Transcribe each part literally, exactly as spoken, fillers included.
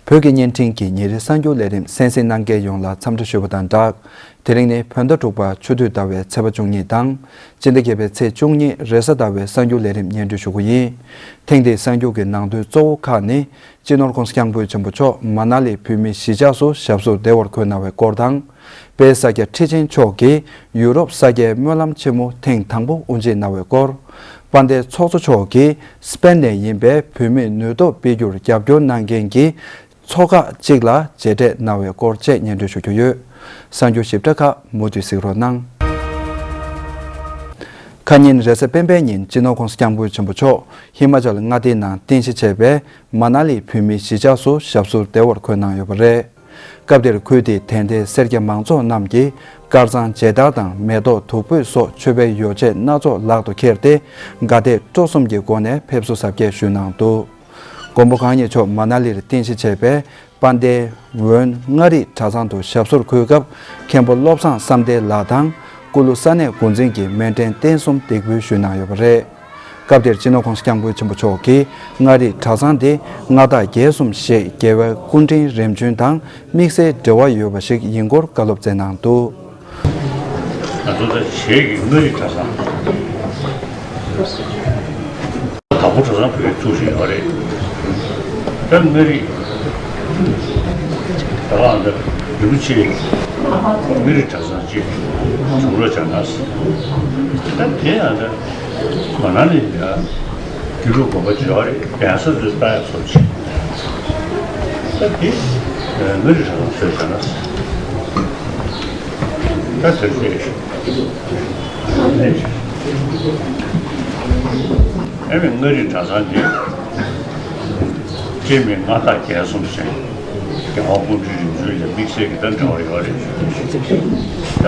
བོད་ཀྱི་བརྙན་འཕྲིན་གྱི་ཉིན་རེའི་གསར་འགྱུར་ལས་རིམ་གསན་གཟིགས་གནང་མཁན་ཡོངས་ལ་འཚམས་འདྲི་ཞུ་བ་དང་སྦྲགས། དེ་རིང་ནི་བོད་ཟླ་དྲུག་པ་ཆུ་སྟོད་ཟླ་བའི་ཚེས་པ་བཅུ་གཉིས་དང་། སྤྱི་ཟླ་བརྒྱད་པའི་ཚེས་བཅུ་གཉིས་རེས་གཟའ་ཟླ་བའི་གསར་འགྱུར་ལས་རིམ་སྙན་སྒྲོན་ཞུ་རྒྱུ་ཡིན། ཐེངས་འདིའི་གསར་འགྱུར་གྱི་ནང་དོན་གཙོ་བོ་ཁག་ནི། སྤྱི་ནོར་༸གོང་ས་༸སྐྱབས་མགོན་ཆེན་པོ་མཆོག་མ་ན་ལི་བོད་མིའི་གཞིས་ཆགས་སུ་ཞབས་སོར་བདེ་བར་འཁོད་གནང་བའི་སྐོར་དང་། དཔལ་ས་སྐྱ་ཁྲི་ཆེན་མཆོག་གིས་ཡུ་རོབ་ས་སྐྱའི་སྨོན་ལམ་ཆེན་མོ་ཐེངས་དང་པོ་དབུ་འབྱེད་གནང་བའི་སྐོར། དཔལ་ལྡན་ཚོགས་གཙོ་མཆོག་གིས་སི་པེན་ནས་ཡིན་པའི་བོད་མིར་ནུས་སྟོབས་སྤེལ་རྒྱུར་རྒྱབ་སྐྱོར་གནང་མཁན་གྱི་ཚོགས་ཁག་ཅིག་ལ་མཇལ་འཕྲད་གནང་བའི་སྐོར་བཅས་སྙན་སྒྲོན་ཞུ་རྒྱུ་ཡོད། གསར་འགྱུར་ཞིབ་ཕྲ་ཁག་མུ་མཐུད་གཟིགས་རོགས་གནང་། ཁ་ཉིན་རེས་གཟའ་སྤེན་པའི་ཉིན་སྤྱི་ནོར་༸གོང་ས་༸སྐྱབས་མགོན་ཆེན་པོ་མཆོག་ཧི་མ་ཅལ་མངའ་སྡེའི་ནང་རྟེན་གཞི་བྱས་པའི་མ་ན་ལི་བོད་མིའི་གཞིས་ཆགས་སུ་ཞབས་སོར་བདེ་བར་འཁོད་གནང་ཡོད་པ་རེད། སྐབས་དེར་ཁུལ་དེའི་དད་ལྡན་སེར་སྐྱ་མང་ཚོགས་རྣམས་ཀྱིས་དཀར་གཙང་མཇལ་དར་དང་མེ་ཏོག་བདུག་སྤོས་སོགས་མཆོད་པའི་ཡོ་བྱད་སྣ་ཚོགས་ལག་ཏུ་འཁྱེར་ཏེ། དགའ་དད་སྤྲོ་གསུམ་གྱི་སྒོ་ནས་ཕེབས་བསུ་གཟབ་རྒྱས་ཞུས་གནང་འདུག་མགོན་པོ་གང་ཉིད་མཆོག་མ་ན་ལིར་རྟེན་གཞི་བྱས་པའི་དཔལ་ལྡན་ཝོན་མངའ་རིས་གྲྭ་ཚང་དུ་ཞབས་སོར་འཁོད་སྐབས། མཁན་པོ་བློ་བཟང་བསམ་གཏན་ལགས་དང་། སྐུ་ལུ་ས་གནས་འགོ་འཛིན་གྱིས་མཎྜལ་རྟེན་གསུམ་འདེགས་འབུལ་ཞུས་གནང་ཡོད་པ་རེད། སྐབས་དེར་སྤྱི་ནོར་༸གོང་ས་༸སྐྱབས་མགོན་ཆེན་པོ་མཆོག་གིས་མངའ་རིས་གྲྭ་ཚང་དེ་མངའ་བདག་རྒྱལ་གསུམ་ཞེས་རྒྱལ་བའི་སྐུ་ཕྲེང་རིམ་བྱོན་དང་དམིགས་བསལ་འབྲེལ་བ་ཡོད་པ་ཞིག་ཡིན་སྐོར་བཀའ་སློབ་སྩལ་གནང་འདུག་ང་ཚོ་ད་བྱེས་ཀྱི་མངའ་རིས་གྲྭ་ཚང་། དྭགས་པོ་གྲྭ་ཚང་བོད་ཡིག་ཚུགས་བཞིན་ཡོད་རེད། ད་མངའ་རིས། ད་ང་ད་རིན་པོ་ཆེ་མངའ་རིས་གྲྭ་ཚང་ཅིག་བྱུང་རོགས་བྱ་ན། ད་དེ་ཡང་ད་མ་ན་ལི་ཡ་རྒྱུད་ལུགས་དགོན་པ་ཅིག་ཡོད་རེད། གདན་ས་ཚོས་ལྟ་ཡག་ཚོ་ཅིག་ད་དེ་མངའ་རིས་གྲྭ་ཚང་བཟོས་བྱ་ན། ད་དེ་ཚོ་ཨེ་མི་མངའ་རིས་གྲྭ་ཚང་འདི་སྤྱིར་མི་མངའ་བདག་རྒྱལ་གསུམ་ཞེས་རྒྱལ་བ་སྐུ་ཕྲེང་རིམ་བྱོན་ལ་དམིགས་བསལ་གྱི་ད་འབྲེལ་བ་ཡོད་རེད། ད་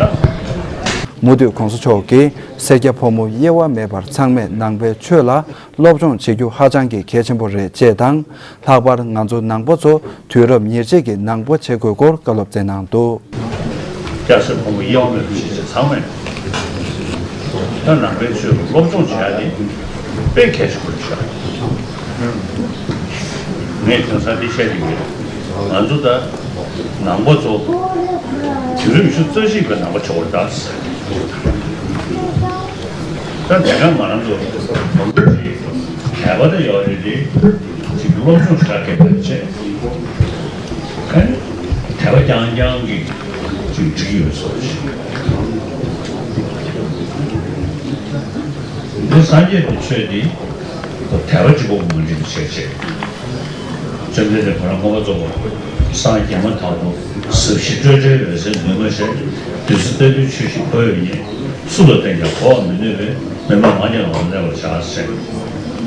མུ་མཐུད་༸གོང་ས་མཆོག་གིས་སེར་སྐྱ་ཕོ་མོ་དབྱེ་བ་མེད་པར་ཚང་མས་ནང་པའི་ཆོས་ལ་སློབ་སྦྱོང་བྱེད་རྒྱུ་ཧ་ཅང་གི་གལ་ཆེན་པོ་རེད་ཅེས་དང་། ལྷག་པར་ང་ཚོ་ནང་པ་ཚོ་དུས་རབས་ཉེར་གཅིག་གི་ནང་པ་བྱེད་དགོས་སྐོར་བཀའ་སློབ་སྩལ་གནང་འདུག་སྐྱ་སེར་ཕོ་མོ་དབྱེ་བ་མེད་པར་ཕྱིན་ཆད་ཚང་མས་ད་ནང་པའི་ཆོས་ལ་སློབ་སྦྱོང་བྱེད་ཡ་དེ་དཔེ་གལ་ཆེན་པོ་རེད་ཤག་ངས་དེང་སང་འདི་བཤད་ཀྱི་ཡོད། ང་ཚོ་ད་ནང་པ་ཚོ་དུས་རབས་ཉི་ཤུ་རྩ་གཅིག་པའི་ནང་པ་ཆགས་པ་རེད་ད། ད་དེ་ག་ང་རང་ཚོ་ནང་པ་ཚོ་དད་པ་ད་ཡོད་རེད་དེ། ཅིག་སློབ་སྦྱོང་ཞེ་དྲག་གལ་ཆེ། ཨ་ནི་དད་པ་རྐྱང་རྐྱང་གིས་ཅིག་འགྲིག་ཡོད་བཟོ་ཞིག་འདི་སངས་རྒྱས་ཀྱི་ཆོས་འདི་དད་པ་གཅིག་པོ་མ་འགྲིག་བྱས་བྱས། བཅོམ་ལྡན་འདས་ཁོ་རང་མངོན་པར་རྫོགས་པ་སངས་རྒྱས་མ་ཐག་ཏུ་ཟབ་ཞི་སྤྲོས་བྲལ་འོད་གསལ་འདུས་མ་བྱས། བདུད་རྩི་ལྟ་བུའི་ཆོས་ཤིག་ཁོ་ཡོད་ཉིད། སུ་ལ་བསྟན་ཀྱང་གོ་བར་མི་ནུས་པས། མི་སྨྲ་མ་སྙམ་ངོ་ལ་གནས་པར་བྱ་ཟེར།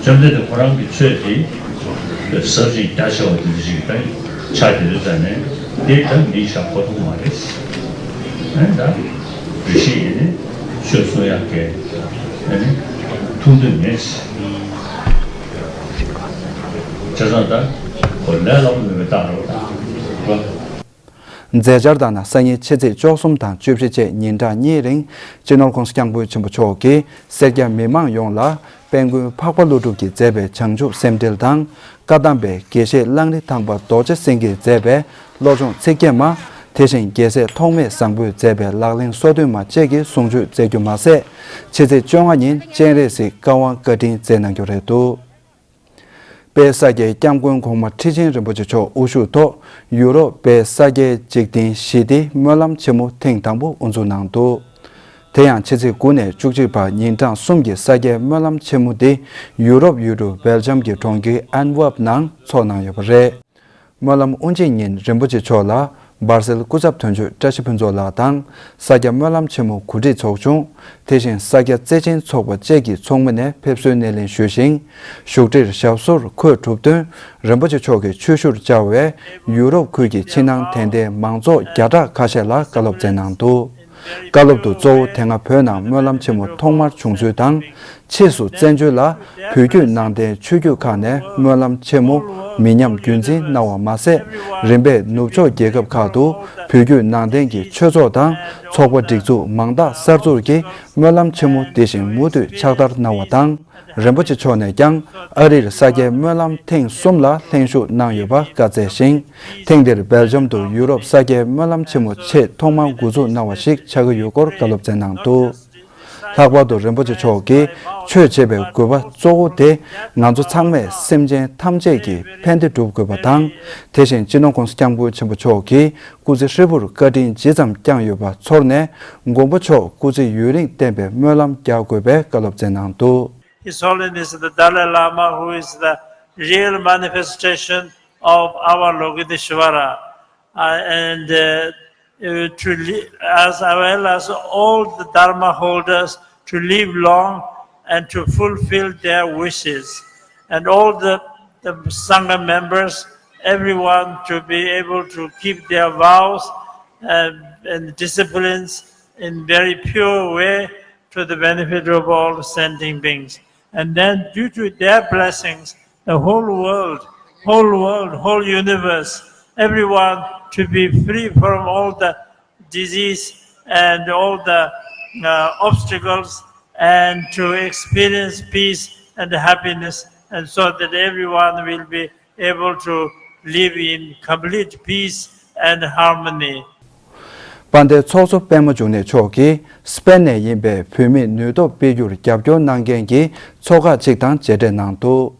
བཅོམ་ལྡན་འདས་ཁོ་རང་གི་ཆོས་དེ་ཟབ་ཅིང་རྒྱ་ཆེ་བ་དེ་འདྲ་ཞིག་ད་ཆགས་བསྡད་དུས་ཙང་ནས་དེ་ད་མིའི་ཞབས་ཁོ་ཐུག་མ་རེད། ཨེ་ད་རེ་ཞིག་ཡིན་ནི་ཆོས་གསུང་ཡག་གི་ཨེ་ནི་ཐུགས་འདོད་མེད། བྱས་ཙང་ད་ཁོ་ལས་སླ་པོ་མེད་པའི་རྟགས་རེད་པ། མཛད་འཆར་ལྟར་ན། སང་ཉིན་ཕྱི་ཚེས་བཅུ་གསུམ་དང་བཅུ་བཞི་བཅས་ཉིན་གྲངས་གཉིས་རིང་སྤྱི་ནོར་༸གོང་ས་༸སྐྱབས་མགོན་ཆེན་པོ་མཆོག་གིས་སེར་སྐྱ་མི་མང་ཡོངས་ལ་དཔལ་མགོན་འཕགས་པ་ཀླུ་སྒྲུབ་ཀྱིས་མཛད་པའི་བྱང་ཆུབ་སེམས་འགྲེལ་དང་། བཀའ་གདམས་པའི་དགེ་བཤེས་གླང་རི་ཐང་པ་རྡོ་རྗེ་སེང་གེས་མཛད་པའི་བློ་སྦྱོང་ཚིག་བརྒྱད་མ། དེ་བཞིན་རྒྱལ་སྲས་ཐོགས་མེད་བཟང་པོས་མཛད་པའི་ལག་ལེན་སོ་བདུན་མ་བཅས་ཀྱི་གསུང་ཆོས་མཛད་རྒྱུ་མ་ཟད། ཕྱི་ཚེས་བཅོ་ལྔ་ཉིན་སྤྱན་རས་གཟིགས་བཀའ་དབང་བཀའ་དྲིན་སྩལ་གནང་རྒྱུ་རེད་འདུག་དཔལ་ས་སྐྱའི་སྐྱབས་མགོན་གོང་མ་ཁྲི་ཆེན་རིན་པོ་ཆེ་མཆོག་དབུ་བཞུགས་ཐོག་ཡུ་རོབ་དཔལ་ས་སྐྱའི་འཇིག་རྟེན་ཞི་བདེའི་སྨོན་ལམ་ཆེན་མོ་ཐེངས་དང་པོ་དབུ་འཛུགས་གནང་འདུག་དེ་ཡང་ཕྱི་ཚེས་དགུ་ནས་བཅུ་གཅིག་བར་ཉིན་གྲངས་གསུམ་གྱི་ས་སྐྱའི་སྨོན་ལམ་ཆེན་མོ་འདི་ཡུ་རོབ་ཡུལ་གྲུ་བྷེལ་ཇམ་གྱི་གྲོང་ཁྱེར་ཨན་ཝརབ་ནང་འཚོགས་གནང་ཡོད་པ་རེད། སྨོན་ལམ་དབུ་འབྱེད་ཉིན་རིན་པོ་ཆེ་མཆོག་ལ་སྦར་སེལ་སྐུ་ཚབ་དོན་གཅོད་བཀྲ་ཤིས་ཕུན་ཚོགས་ལགས་དང་། ས་སྐྱ་སྨོན་ལམ་ཆེན་མོ་གོ་སྒྲིག་ཚོགས་ཆུང་། དེ་བཞིན་ས་སྐྱ་བརྩེ་ཆེན་ཚོགས་པ་བཅས་ཀྱི་ཚོགས་མི་ནས་ཕེབས་བསུའི་སྣེ་ལེན་ཞུས་ཤིང་། བཞུགས་ཁྲིར་ཞབས་སོར་འཁོད་གྲུབ་བསྟུན་རིན་པོ་ཆེ་མཆོག་གི་ཆོས་ཞུར་བཅར་བའི་ཡུ་རོབ་ཁུལ་གྱི་ཕྱི་ནང་དད་ལྡན་མང་ཚོགས་བརྒྱ་ཕྲག་ཁ་ཤས་ལ་བཀའ་སློབ་སྩལ་གནང་འདུག་བཀའ་སློབ་ཏུ་གཙོ་བོ་དེ་སྔ་བོད་ནང་སྨོན་ལམ་ཆེན་མོ་ཐོག་མར་བྱུང་ཚུལ་དང་། ཕྱིས་སུ་བཙན་བྱོལ་ལ་བོད་བརྒྱུད་ནང་བསྟན་ཆོས་བརྒྱུད་ཁག་ནས་སྨོན་ལམ་ཆེན་མོ་མི་ཉམས་རྒྱུན་འཛིན་གནང་བ་མ་ཟད། རིམ་པས་ནུབ་ཕྱོགས་རྒྱལ་ཁབ་ཁག་ཏུ་བོད་བརྒྱུད་ནང་བསྟན་གྱི་ཆོས་ཚོགས་དང་ཚོགས་པ་སྒྲིག་འཛུགས་མང་དག་གསར་འཛུགས་ཀྱིས་སྨོན་ལམ་ཆེན་མོ་འདི་བཞིན་མུ་མཐུད་ཕྱག་བསྟར་གནང་བ་དང་། རིན་པོ་ཆེ་མཆོག་ནས་ཀྱང་ཨ་རིར་ས་སྐྱའི་སྨོན་ལམ་ཐེངས་གསུམ་ལ་ལྷན་ཞུགས་གནང་ཡོད་པ་བཀའ་སྩལ་ཞིང་། ཐེངས་འདིར་སྦེལ་ཇམ་དུ་ཡུ་རོབ་ས་སྐྱའི་སྨོན་ལམ་ཆེན་མོ་ཆེས་ཐོག་མར་འགོ་འཛུགས་གནང་བ་ཞིག་ཆགས་ཀྱི་ཡོད་སྐོར་བཀའ་སློབ་སྩལ་གནང་འདུག། ལྷག་པར་དུ་རིན་པོ་ཆེ་མཆོག་གིས་ཆོས་བྱེད་པའི་དགོས་པ་གཙོ་བོ་དེ་ང་ཚོ་ཚང་མས་སེམས་ཅན་ཐམས་ཅད་ཀྱི་ཕན་བདེ་སྒྲུབ་དགོས་པ་དང་། དེ་བཞིན་སྤྱི་ནོར་༸གོང་ས་༸སྐྱབས་མགོན་ཆེན་པོ་མཆོག་གིས་སྐུ་ཚེ་ཧྲིལ་པོར་བཀའ་དྲིན་ཇི་ཙམ་བསྐྱངས་ཡོད་པ་ཚོར་ནས། མགོན་པོ་མཆོག་སྐུ་ཚེ་ཡུན་རིང་བརྟན་པའི་སྨོན་ལམ་རྒྱག་དགོས་པའི་བཀའ་སློབ་སྩལ་གནང་འདུག། His Holiness the Dalai Lama, who is the real manifestation of our Lokiteshvara, uh, and uh, uh, to li- as well as all the Dharma holders to live long and to fulfill their wishes, and all the, the Sangha members, everyone to be able to keep their vows and, and disciplines in very pure way to the benefit of all sentient beings. And then due to their blessings, the whole world, whole world, whole universe, everyone to be free from all the disease and all the uh, obstacles and to experience peace and happiness, and so that everyone will be able to live in complete peace and harmony. དཔལ་ལྡན་ཚོགས་གཙོ་པད་མ་འབྱུང་གནས་མཆོག་གིས་སྤེན་ནས་ཡིན་པའི་བོད་མིར་ནུས་སྟོབས་སྤེལ་རྒྱུར་རྒྱབ་སྐྱོར་གནང་མཁན་གྱི་ཚོགས་ཁག་ཅིག་དང་མཇལ་འཕྲད་གནང་འདུག།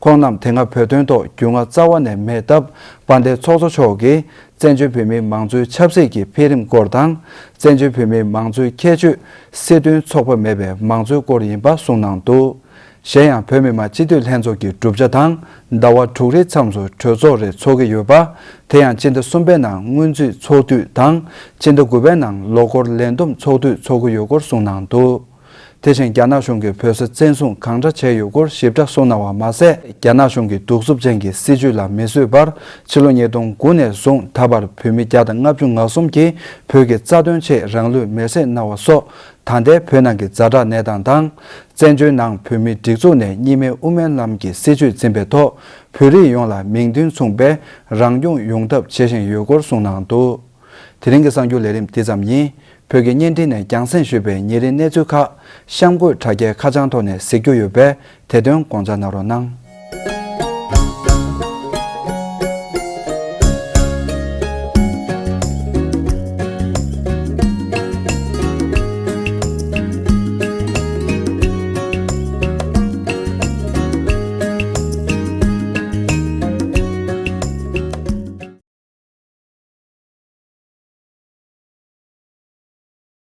ཁོང་རྣམས་དེ་སྔ་བོད་དོན་ཐོག་རྒྱུས་མངའ་རྩ་བ་ནས་མེད་སྟབས། དཔལ་ལྡན་ཚོགས་གཙོ་མཆོག་གིས་བཙན་བྱོལ་བོད་མིའི་མང་གཙོའི་ཆབ་སྲིད་ཀྱི་འཕེལ་རིམ་སྐོར་དང་། བཙན་བྱོལ་བོད་མིའི་མང་གཙོའི་ཁྱད་ཆོས་སྲིད་དོན་ཚོགས་པ་མེད་པའི་མང་གཙོའི་སྐོར་ཡིན་པ་གསུངས་གནང་འདུག། གཞན་ཡང་བོད་མི་མང་སྤྱི་འཐུས་ལྷན་ཚོགས་ཀྱི་གྲུབ་ཆ་དང་ཟླ་བ་དྲུག་རེའི་མཚམས་སུ་གྲོས་ཚོགས་རེ་འཚོགས་ཀྱི་ཡོད་པ། དེ་ཡང་སྤྱི་ཟླ་གསུམ་པའི་ནང་སྔོན་རྩིས་ཚོགས་དུས་དང་སྤྱི་ཟླ་དགུ་པའི་ནང་ལོ་འཁོར་ལས་བསྡོམས་ཚོགས་དུས་འཚོགས་ཀྱི་ཡོད་སྐོར་གསུངས་གནང་འདུག། དེ་བཞིན་རྒྱ་ནག་གཞུང་གིས་བོད་ས་བཙན་བཟུང་གང་འདྲ་བྱས་ཡོད་སྐོར་ཞིབ་ཕྲ་གསུངས་གནང་བ་མ་ཟད། རྒྱ་ནག་གཞུང་གི་གདུག་རྩུབ་ཅན་གྱི་སྲིད་བྱུས་ལ་མི་བཟོད་པར་ཕྱི་ལོ་ཉིས་སྟོང་དགུ་ནས་བཟུང་ད་བར་བོད་མི་བརྒྱ་དང་ལྔ་བཅུ་ང་གསུམ་གྱིས་བོད་ཀྱི་རྩ་དོན་ཆེད་རང་ལུས་མེར་སྲེག་གནང་བ་སོགས། ད་ལྟའི་བོད་ནང་གི་ཛ་དྲག་གནས་སྟངས་དང་། བཙན་བྱོལ་ནང་བོད་མིའི་སྒྲིག་འཛུགས་ནས་གཉིས་སྨན་དབུ་མའི་ལམ་གྱི་སྲིད་བྱུས་འཛིན་པའི་ཐོག་བོད་རིགས་ཡོངས་ལ་མིང་དོན་མཚུངས་པའི་རང་སྐྱོང་ཡོང་ཐབས་བྱེད་བཞིན་ཡོད་སྐོར་གསུངས་གནང་འདུག། དེ་རིང་གི་གསར་འགྱུར་ལས་རིམ་འདི་ཙམ་ཡིན། བོད་ཀྱི་བརྙན་འཕྲིན་ནས་རྒྱང་སྲིང་ཞུས་པའི་ཉིན་རེའི་གནས་ཚུལ་ཁག་གཤམ་འཁོད་དྲ་རྒྱའི་ཁ་བྱང་ཐོག་ནས་གཟིགས་རྒྱུ་ཡོད་པས། དེ་དོན་དགོངས་འཇགས་གནང་རོགས་གནང་།